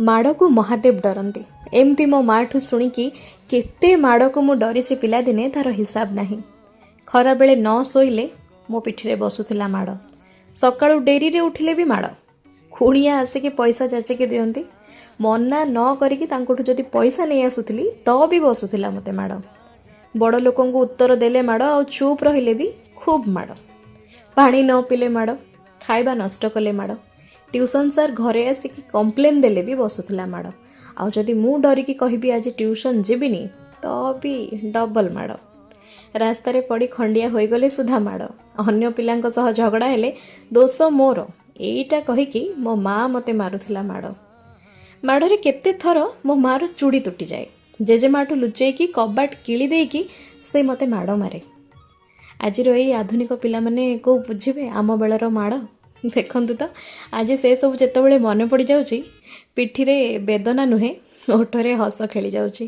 ମାଡ଼କୁ ମହାଦେବ ଡରନ୍ତି, ଏମିତି ମୋ ମାଆଠୁ ଶୁଣିକି କେତେ ମାଡ଼କୁ ମୁଁ ଡରିଛି ପିଲାଦିନେ, ତା'ର ହିସାବ ନାହିଁ। ଖରାବେଳେ ନ ଶୋଇଲେ ମୋ ପିଠିରେ ବସୁଥିଲା ମାଡ଼। ସକାଳୁ ଡେରିରେ ଉଠିଲେ ବି ମାଡ଼। କୁଣିଆ ଆସିକି ପଇସା ଯାଚିକି ଦିଅନ୍ତି, ମନା ନ କରିକି ତାଙ୍କଠୁ ଯଦି ପଇସା ନେଇ ଆସୁଥିଲି ତ ବି ବସୁଥିଲା ମୋତେ ମାଡ଼। ବଡ଼ ଲୋକଙ୍କୁ ଉତ୍ତର ଦେଲେ ମାଡ଼, ଆଉ ଚୁପ୍ ରହିଲେ ବି ଖୁବ୍ ମାଡ଼। ପାଣି ନ ପିଇଲେ ମାଡ଼, ଖାଇବା ନଷ୍ଟ କଲେ ମାଡ଼, ଟ୍ୟୁସନ୍ ସାର୍ ଘରେ ଆସିକି କମ୍ପ୍ଲେନ୍ ଦେଲେ ବି ବସୁଥିଲା ମାଡ଼। ଆଉ ଯଦି ମୁଁ ଡରିକି କହିବି ଆଜି ଟ୍ୟୁସନ୍ ଯିବିନି, ତ ବି ଡବଲ୍ ମାଡ଼। ରାସ୍ତାରେ ପଡ଼ି ଖଣ୍ଡିଆ ହୋଇଗଲେ ସୁଦ୍ଧା ମାଡ଼। ଅନ୍ୟ ପିଲାଙ୍କ ସହ ଝଗଡ଼ା ହେଲେ ଦୋଷ ମୋର, ଏଇଟା କହିକି ମୋ ମା' ମୋତେ ମାରୁଥିଲା ମାଡ଼। ମାଡ଼ରେ କେତେ ଥର ମୋ ମା'ର ଚୁଡ଼ି ତୁଟିଯାଏ। ଜେଜେମାଠୁ ଲୁଚେଇକି କବାଟ କିଳି ଦେଇକି ସେ ମୋତେ ମାଡ଼ ମାରେ। ଆଜିର ଏଇ ଆଧୁନିକ ପିଲାମାନେ କେଉଁ ବୁଝିବେ ଆମ ବେଳର ମାଡ଼? ଦେଖନ୍ତୁ ତ, ଆଜି ସେସବୁ ଯେତେବେଳେ ମନେ ପଡ଼ିଯାଉଛି, ପିଠିରେ ବେଦନା ନୁହେଁ, ଓଠରେ ହସ ଖେଳିଯାଉଛି।